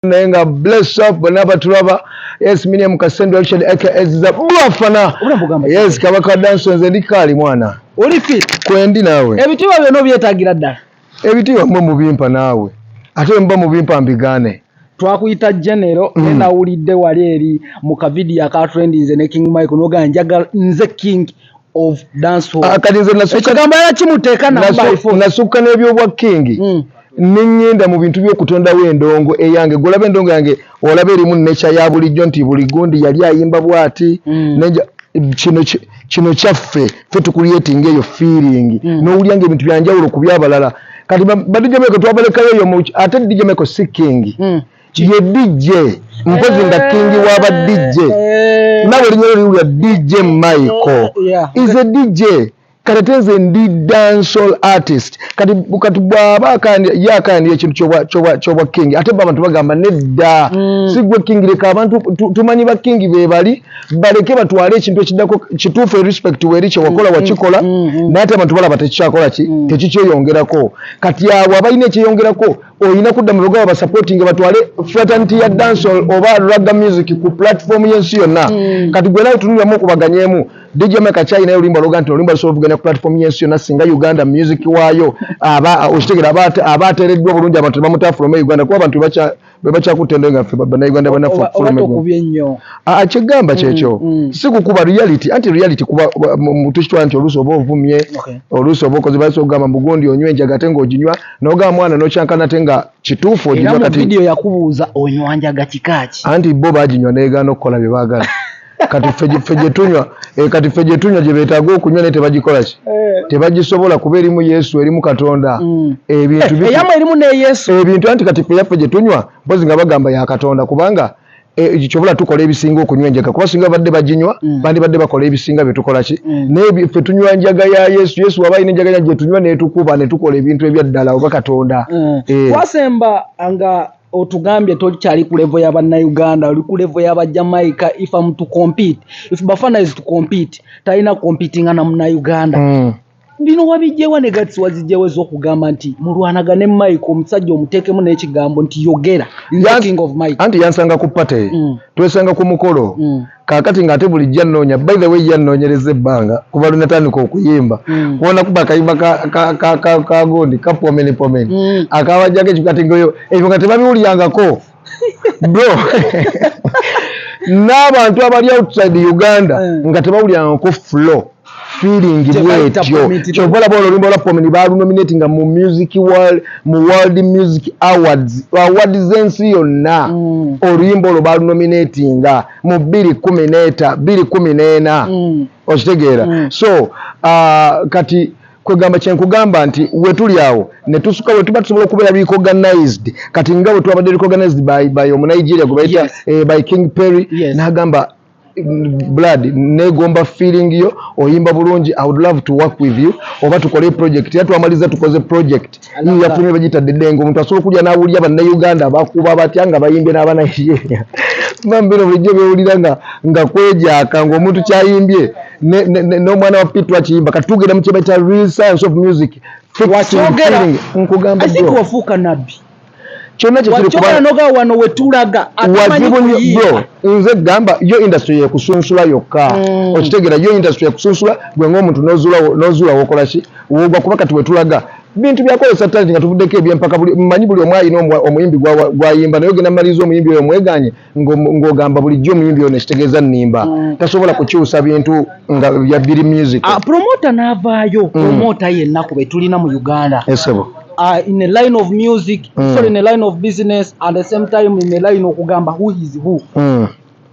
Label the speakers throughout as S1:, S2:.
S1: Naye nga bless up bonna batulaba. Yes, minium Kasendo Richard aka Ziza Bwafana. Yes, Kabaka Danso, nze ndi kaali mwana.
S2: Oli fit?
S1: Kwendi naawe.
S2: Ebitiibwa byonna obyetaagira ddala?
S1: Ebitiibwa mmwe mubimpa naawe, ate muba mubimpa mbigaane?
S2: Twakuyita general. Naye nawulidde wali eri mu kavidiyo aka trendinze ne King Michael, nogaa njagala nze king of dancehall.
S1: Ah, kati nze
S2: ekigambo era kimuteeka.
S1: Nasukka n'ebyobwa king, neŋŋenda mu bintu by'okutondawo endongo eyange. Gwolaba endongo yange, olaba erimu nature ya bulijjo nti buli gundi yali ayimba bw'ati. Kino kyaffe ffe tucreatinga eyo feeling, n'owulira nga ebintu byanjawulo ku byabalala. Kati ba DJ Meko twabalekayo eyo, ate DJ Meko si king, ye DJ mpozi nga king w'aba DJ. Nawe erinnya lyo liwulira DJ Michael is a DJ. Kati ate nze ndi dancehall artist. Kati bw'aba ye akandi ekintu kyobwa king, ate bo abantu bagamba nedda, si gwe king, leka abantu tumanyi ba king be bali, baleke batwale ekintu ekiddako. Kituufu, respect weeri, kyewakola wakikola, naye ate abantu balaba tekikyakola ki, tekikyeyongerako. Kati abo abalina ekyeyongerako, olina kudda mu bigaba basupporting, batwale fraternity ya dancehall oba ragga music ku platform y'ensi yonna. Kati gwe nawe tunuliramu okubaganyemu DJ Mike kyalinayo oluyimba lwoga nti oluyimba lusobola okugenda ku platform y'ensi yonna singa Uganda music waayo aba okitegera aba ateereddwa bulungi, abantu tebamutafuluma Uganda, kuba abantu bwe bakyakutta nga ffe Bannayuganda bannaffe.
S2: Okubye nnyo.
S1: Kyegamba kyekyo, si kukuba reality, anti reality kuba tukitwala nti oluusi oba ovumye, oluusi oba okoze basobola okugamba mbugundi onywa enjaga ate ng'oginywa, n'ogamba mwana n'okyankana ate nga kituufu
S2: oginywa. Kati video yakubuuza onywa njaga kikaaki?
S1: Anti bo baginywa neegaana okukola bye baagala. Kati ffe gye tunywa, kati ffe gye tunywa gye beetaaga okunywa naye tebagikola ki, tebagisobola kuba erimu Yesu, erimu Katonda. Ebintu
S2: eyamu erimu ne Yesu.
S1: Ebintu anti kati ffe yaffe gye tunywa mpozi nga bagamba ya Katonda, kubanga kyobola tukola ebisinga okunywa enjaga, kuba singa badde baginywa, bandibadde bakola ebisinga bye tukola ki. Naye ffe tunywa njaga ya Yesu. Yesu waba alina enjaga gye tunywa netukuba ne tukola ebintu ebyaddala oba Katonda.
S2: Twasemba nga otugambye tokyali ku level y'Abannayuganda, oli ku level y'Abajamaica. If am to compete, if Bafana is to compete, talina competinga na Munnayuganda. Bino wabijjewa ne guts wazijjewa ez'okugamba nti mulwanagane Mike, omusajja omuteekemu n'ekigambo nti yogera king of Mike?
S1: Anti yansanga ku party, twesanga ku mukolo. Kaakati ng'ate bulijjo annoonya, by the way, yannoonyereza ebbanga kuva lwe natandika okuyimba, kubona kuba akayimba ka gundi ka pomeni pomeni, akabajjako ekyo. Kati ngaoyo ebyo nga tebabiwulyangako bro, n'abantu abali outside Uganda nga tebawulyangako flow feeling bwetyo. Kyova olaba oluyimba lwa Pomeni balunominatinga mu music world, mu World Music Awards, awards z'ensi yonna. Oluyimba olwo balunominatinga mu 2014, 2014. Okitegeera? So kati kwegamba kyenkugamba nti wetuli awo ne tusuka we tuba tusobola okubeera recognized. Kati nga bwe twabadde recognized by Omunigeria gwe bayita by King Perry, n'agamba, "Blood, negomba feeling yo, oyimba bulungi, I would love to work with you oba tukole project." Era twamaliza tukoze project yafulumye, bagiyita Dedengo. Omuntu asobola okulya n'awulira Bannayuganda bakuba batya nga bayimbye n'Abanigeria. Bambino bulijjo bewulira nga kwejaaka ng'omuntu kyayimbye n'omwana wa Pitu akiyimba. Kati tugenda mu kye bayita real science of music.
S2: Nkugamba wafuuka nabbi.
S1: Kyonna
S2: kyekiri noga wano wetulaga.
S1: Wazibu nnyo. Nze gamba yo industry yekusunsula yokka. Okitegeera? Yo industry yekusunsula gwe ng'omuntu n'ozuula wokola ki wogwa, kuba kati wetulaga bintu byakozesa talent nga tuvuddeko ebyempaka. Mmanyi buli omu alina omuyimbi gwayimba, naye ogenda maliriza omuyimbi oyo omweganye ng'ogamba bulijjo omuyimbi oyo nekitegeeza nnimba, tasobola kukyusa bintu nga bya biri music.
S2: Ah, promoter n'avaayo, promoter yenna ku be tulina mu Uganda,
S1: esebo
S2: in a line of music, sorry, in a line of business, and the same time in a line okugamba who is who,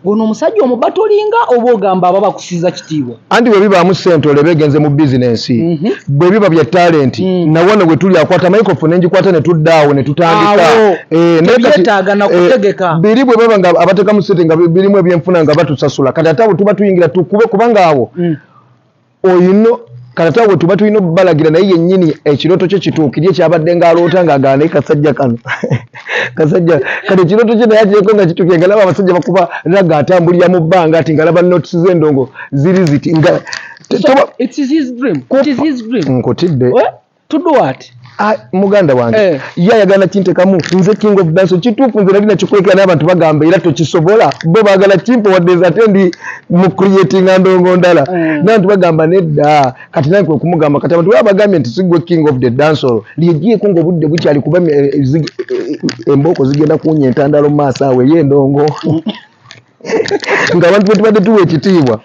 S2: ono omusajja omubatolinga oba ogamba aba bakusiza kitiibwa?
S1: Anti bwe bibaamu ssente olwo begenze mu bizinensi. Bwe biba bya talent, nawano bwe tuli akwata microphone nengikwata ne tudda awo ne tutandika.
S2: Tebyetaaga na kutegeka.
S1: Biri bwe baba nga abateekamu ssente nga birimu ebyenfuna nga batusasula, kati ate abo tuba tuyingira tukube, kubanga awo oyino kati ate awo tuba tulina obbalagira naye yennyini ekirooto kye kituukirye kyabadde ng'aloota ng'agamba naye kasajja kano kasajja kati ekirooto kye naye akireko nga kituukire, nga laba abasajja bakuba ragga, atambulira mu bbanga ati nga laba notes z'endongo ziri ziti nga
S2: It is his dream. It is his dream.
S1: Nkutidde.
S2: Eh? To do what?
S1: Ah, muganda wange, ye ayagala kintekamu nze king of dance. Kituufu, nze nali nakikwekera, naye abantu bagamba era tokisobola. Bo baagala kimpe wadde nze ate ndi mu creatinga ndongo ndala. Naye abantu bagamba nedda. Kati nange kwe kumugamba, kati abantu baba bagambye nti sigwe king of the dancehall, lyegieko ng'obudde bukyali, kuba embooko zigenda kuwunya entandalo mu maaso awo ey'endongo, ng'abantu betubadde tuwa ekitiibwa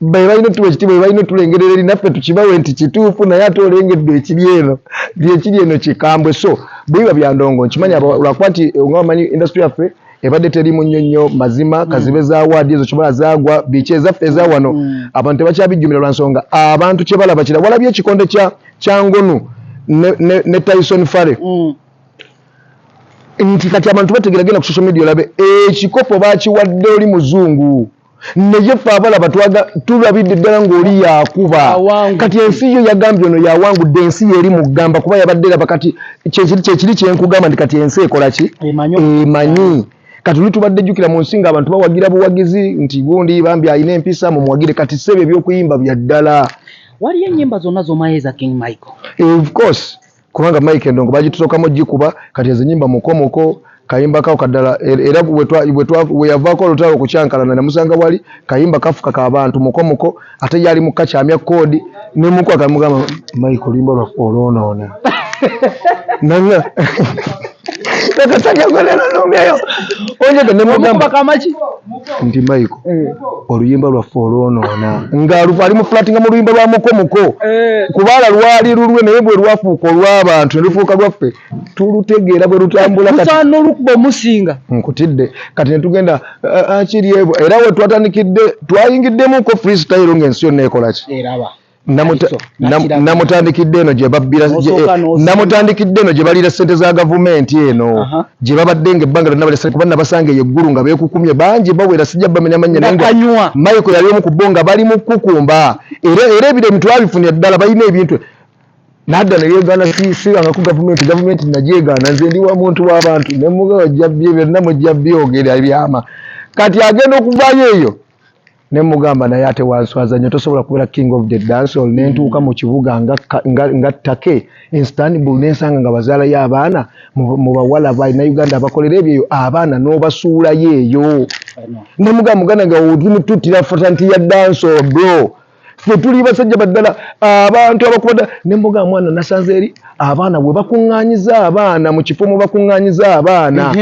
S1: be balina otuwa ekitiibwa, be balina otulengerera eri naffe tukibawe nti kituufu, naye ate olengedde ekiri eno, lyekiri eno kikambwe. So bwe biba bya ndongo, nkimanyi lwakuba nti nga bamanyi industry yaffe ebadde terimu nnyo nnyo mazima. Kazibe za award ezo kibala zaagwa biki ezaffe eza wano, abantu tebakyabijjumira lwa nsonga abantu kye balaba kira. Walabye ekikonde kya Ngonu ne Tyson Fury, nti kati abantu bategera. Genda ku social media olabe ekikopo bakiwadde oli muzungu, naye ffe abalaba tulabidde ddala ng'oli yakuba.
S2: Awangudde.
S1: Kati ensi yo yagambye ono yawangudde, ensi yo eri mugamba kuba yabadde eraba. Kati kyekiri kyenkugamba nti kati ensi ekola ki?
S2: Emanyi.
S1: Emanyi. Kati luli tubadde jjukira mu nsi ng'abantu bawagira buwagizi nti gundi bambi alina empisa, mumuwagire. Kati ssebe, ebyokuyimba bya ddala.
S2: Waliyo ennyimba zonna z'omayeeza, King Michael?
S1: Of course, kubanga Mike endongo bagitusookamu gikuba. Kati ezo nyimba mukomuko kayimba kawo kaddala, era bwe yavaako olutalo okukyankalana namusanga wali kayimba kafuka k'abantu mukomuko, ate yali mukakyamya koodi nemuku akamugamba, "Mike, oluyimba lwaffe olwonoona." Nanga nakasajja onjega nemugamba
S2: Omukuba kamaki?
S1: Nti, "Mike, oluyimba lwaffe olwonoona." Nga ali mu flatinga mu luyimba lwa mukomuko, kubala lwali lulwe, naye bwe lwafuuka olw'abantu ne lufuuka lwaffe, tulutegeera bwe lutambula kati.
S2: Musaana olukuba omusinga.
S1: Nkutidde. Kati ne tugenda kiri ebwo, era we twatandikidde twayingiddemuko freestyle ng'ensi yonna ekola ki?
S2: Eraba.
S1: Namuta- Namutandikidde eno gye babbira
S2: Osooka n'osimba.
S1: Namutandikidde eno gye baliira ssente za gavumenti eno gye babadde nga ebbanga lyonna balesa, kuba nabasanga eyo eggulu nga beekukumye bangi bawera, sijja bamenya mannya, naye nga
S2: Nakanywa.
S1: Michael yali omu ku bo nga bali mu kukumba, era ebiremi twabifunira ddala, balina ebintu nadda neyegaana sibangako gavumenti, gavumenti nagyegaana, nze ndi wa muntu w'abantu, nemugaa byonna mujja byogera ebyama. Kati agenda okuvaayo eyo nemugamba, naye ate wanswaza nnyo, tosobola kubeera king of the dancehall nentuuka mu kibuga nga ttake Istanbul, nensanga nga bazaalayo abaana mu bawala balina Uganda abakolera ebyo eyo, abaana n'obasuulayo eyo. Nemugamba, muganda nga olimututira fraternity ya dancehall, bro, ffe tuli basajja baddala, abantu abakuba ddala. Nemugamba, mwana, nasanze eri abaana bwe bakuŋŋaanyiza abaana mu kifo mwe bakuŋŋaanyiza abaana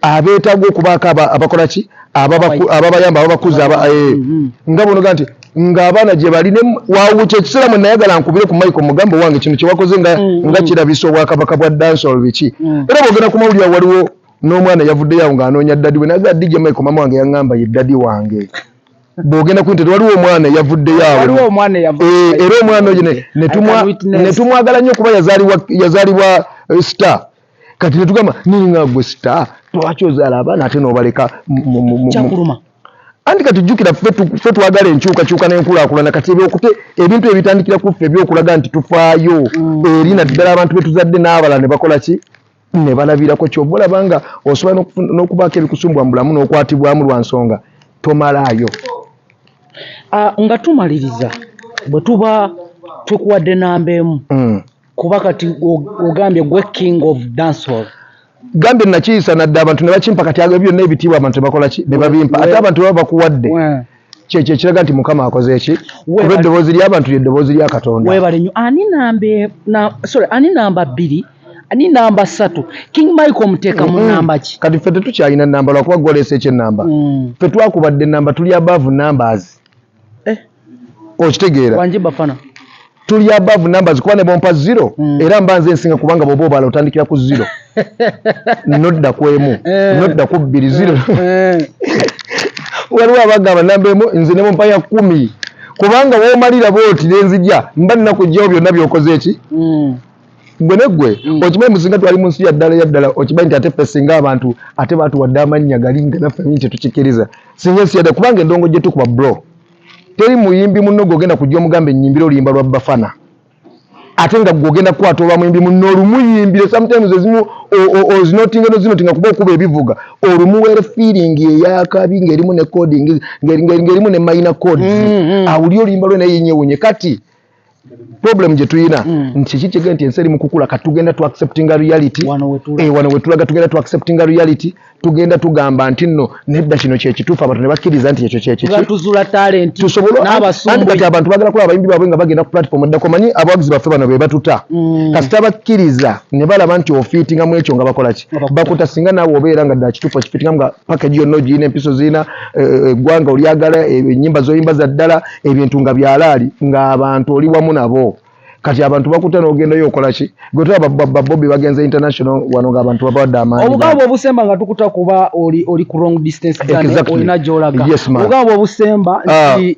S1: abeetaaga okubaako abakola ki, ababayamba, ababakuza, nga bonoga nti ng'abaana gye bali wawukya ekiseera mwe nayagala nkubire ku Michael mugambo wange, kino kyewakoze nga, nga kirabisa obwakabaka bwa dancehall biki. Era bwogenda ku mawulire, waliwo n'omwana yavuddeyo awo ng'anoonya daddy we, naga DJ Michael, mama wange yaŋŋamba ye daddy wange. Bw'ogenda ku internet waliwo omwana yavuddeyo awo.
S2: Waliwo omwana
S1: Era omwana oyo ne tumwagala nnyo kuba yazaalibwa star. Kati ne tugamba, ninga gwe star, lwaki ozaala abaana ate n'obaleka
S2: Kyakuluma.
S1: Anti kati jjukira ffe twagala enkyukakyuka n'enkulaakulana. Kati ebyokute ebintu ebitandikira ku ffe ebyokulaga nti tufaayo eri naddala abantu betuzadde n'abalala ne bakola ki, ne balabirako. Kyova olaba nga osobola n'okubaako ebikusumbwa mu bulamu n'okwatibwamu lwa nsonga tomalaayo.
S2: Ah, nga tumaliriza, bwe tuba tukuwadde namba emu, kuba kati ogambye gwe king of dancehall.
S1: Gambye nakiyisa nadde abantu ne bakimpa. Kati ago byonna ebitiibwa abantu tebakola ki, ne babimpa. Ate abantu baba bakuwadde, kyekyo ekiraga nti Mukama akoze eki, kuba eddoboozi ly'abantu lyeddoboozi lya Katonda.
S2: Weebale nnyo. Ani namba sorry, ani namba 2, ani namba 3? King Michael omuteeka mu namba ki?
S1: Kati ffe tetukyalina namba lwakuba gwolesa ekyennamba. Ffe twakubadde enamba, tuli above numbers. Okitegeera?
S2: Wangi bafana.
S1: Tuli above numbers kuba ne bompa zero, era mba nze nsinga, kubanga bw'oba obala otandikira ku zero nodda ku emu, nodda ku 2, zero. Waliwo abagamba namba emu, nze ne bompa ya 10, kubanga w'omalira bw'oti nenzija mba nina kugyawo byonna by'okoze eki. Gwe neggwe okimanyi musinga twali mu nsi ya ddala ya ddala. Okimanyi nti ate ffe singa abantu ate batuwadde amannya gali nga naffe mingi tetukikiriza, singa ensi yadda, kubanga endongo gye tukuba, bro, teri muyimbi munno gw'ogenda kujja omugambe ennyimbire oluyimba lwa Bafana, ate nga gw'ogenda kukwata olwa muyimbi munno olumuyimbire. Sometimes ezimu ozinotinga nozinotinga kuba okuba ebivuga olumuweere feeling eyakabi ng'erimu ne coding, ng'erimu ne minor chords, awulire oluyimba lwe naye yenyewunye. Kati Problem gye tulina nti kiki nti ensi eri mu kukula. Kati tugenda tu acceptinga reality.
S2: Wano wetulaga.
S1: Eh, wano wetulaga tugenda tu acceptinga reality, tugenda tugamba nti nno nedda, kino kyekituufu, abantu ne bakkiriza nti ekyo kyekiki.
S2: Nga tuzula talent
S1: Tusobole anti
S2: n'abasumbuyi.
S1: Kati abantu bagala kulaba abayimbi baabwe nga bagenda ku platform eddako. Manyi abawagizi baffe bano be batuta. Kasita bakkiriza ne balaba nti ofiitingamu ekyo, nga bakola ki?
S2: Nga bakuta.
S1: Bakuta. Singa naawe obeera nga ddala kituufu okifiitingamu, nga package yonna ogiyina, empiso zirina, eggwanga olyagala, ennyimba zoyimba za ddala, ebintu nga byalaali, ng'abantu oli wamu nabo. Kati abantu bakuta n'ogendayo okola ki? Gwe tulaba ba Bobi bagenze international wano ng'abantu babawadde amaanyi.
S2: Obugambo obusemba nga tukuta, kuba oli ku long distance journey, olina gy'olaga.
S1: Yes, man.
S2: Obugambo obusemba nti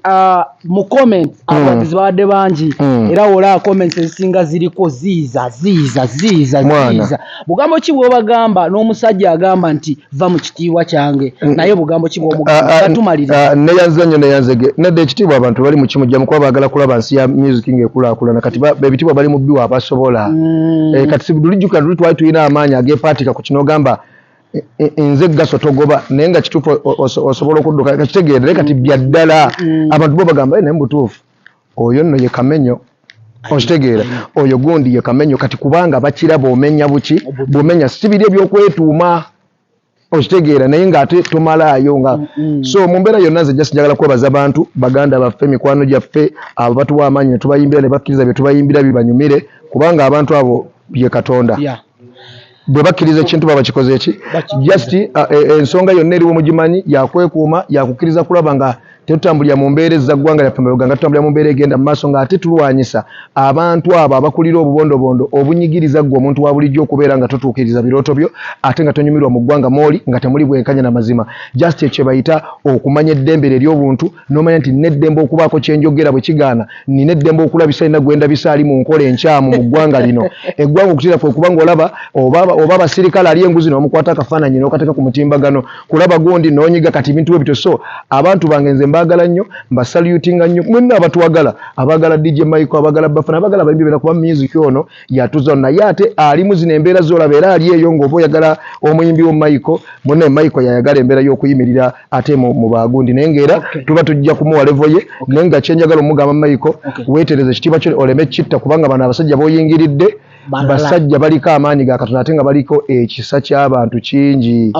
S2: mu comment abawagizi babadde bangi, era olaba comments ezisinga ziriko ziiza ziiza ziiza.
S1: Mwana.
S2: Ziiza. Bugambo ki bw'obagamba n'omusajja agamba nti va mu kitiibwa kyange? Naye bugambo ki bw'omugamba? Gatumaliriza.
S1: Ah, neyanza nnyo, neyanzege. Nedda, ekitiibwa abantu bali mu kimujjamu kuba baagala kulaba nsi ya music ng'ekulaakulana. Kati ebitiibwa bali mu biwa abasobola. Eh, kati lulijjukira luli twali tulina amaanyi ag'epaatika ku kino, ogamba nze gaso togoba, naye nga kituufu osobola okudduka kakitegeere. Naye kati bya ddala abantu bo bagamba, "Eh, naye mubutuufu oyo nno ye Kamenyo." Okitegeera, oyo gundi ye Kamenyo. Kati kubanga bakiraba omenya buki bwomenya, si biri ebyokwetuuma, okitegeera, naye ng'ate tomalaayo nga. So mu mbeera yonna nze just njagala kwebaza bantu baganda baffe, mikwano gyaffe, abo batuwa amaanyi ne tubayimbira ne bakkiriza bye tubayimbira bibanyumire, kubanga abantu abo ye Katonda. Bwe bakkiriza ekintu baba kikoze eki.
S2: Bakikkiriza.
S1: Just ensonga yonna eriwo mugimanyi, yakwekuuma, yakukkiriza kulaba nga tetutambulira mu mbeera ezza ggwanga lyaffe mabega, nga tutambulira mu mbeera egenda mu maaso, ng'ate tulwanyisa abantu abo abakulira obubondobondo obunyigiriza ggwe omuntu wa bulijjo okubeera nga totuukiriza birooto byo, ate nga tonyumirwa mu ggwanga mw'oli, nga temuli bwenkanya na mazima. Just ekyo bayita okumanya eddembe lye ery'obuntu, n'omanya nti nina eddembe okubaako kyenjogera bwe kigaana, nina eddembe okulabisa yenna gwe ndabisa ali mu nkola enkyamu mu ggwanga lino. Eggwanga okutira kwe kuba ng'olaba oba abasirikale ali enguzi n'omukwata akafaananyi n'okateeka ku mutimbagano, kulaba gundi n'onyiga. Kati ebintu bwe bityo. So abantu bange nze mbaagala nnyo, mbasalutinga nnyo mwenna abatwagala, abaagala DJ Michael, abaagala Bafana, abaagala abayimbi bera, kuba music ono yatuza, naye ate alimu zino embeera z'olaba era ali eyo ng'oba oyagala omuyimbi wo Michael munne. Michael yayagala embeera y'okuyimirira ate mu bagundi, naye ng'era tuba tujja kumuwa level ye. Naye nga kyenjagala omugamba Michael, weetereze ekitiibwa kyo oleme kitta, kubanga bano abasajja b'oyingiridde
S2: Balala.
S1: Basajja baliko amaanyi ga Katonda, ate nga baliko ekisa ky'abantu kingi.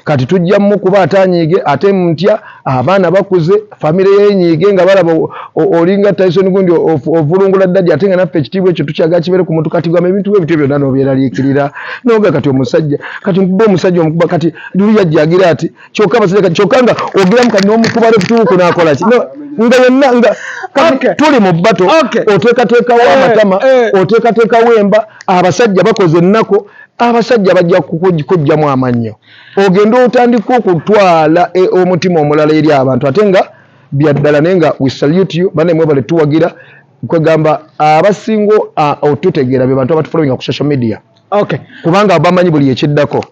S1: Kati tujja mukuba ate anyiige, ate ntya abaana bakuze, famire yenyiige nga balaba olinga Tyson gundi ovulungula ddadi, ate nga naffe ekitiibwa ekyo tukyagala kibeere ku muntu. Kati gamba ebintu bwe bityo byonna n'obyeraliikirira noga kati omusajja, kati nkuba omusajja omukuba, kati luli yajja agira ati kyokka abasajja kati kyokka nga ogiramu kati n'omukuba letuuku n'akola ki? No, nga yonna nga kati tuli mu bato, oteekateekawo amatama, oteekateekawo emba, abasajja bakoze ennaku, abasajja bajja kuggyamu amannyo, ogende otandika okutwala omutima omulala eri abantu, ate nga byaddala. Naye nga we salute you banne, mwebale tuwagira. Kwegamba abasinga otutegeera be bantu abatufollowinga ku social media, kubanga bamanyi buli ekiddako.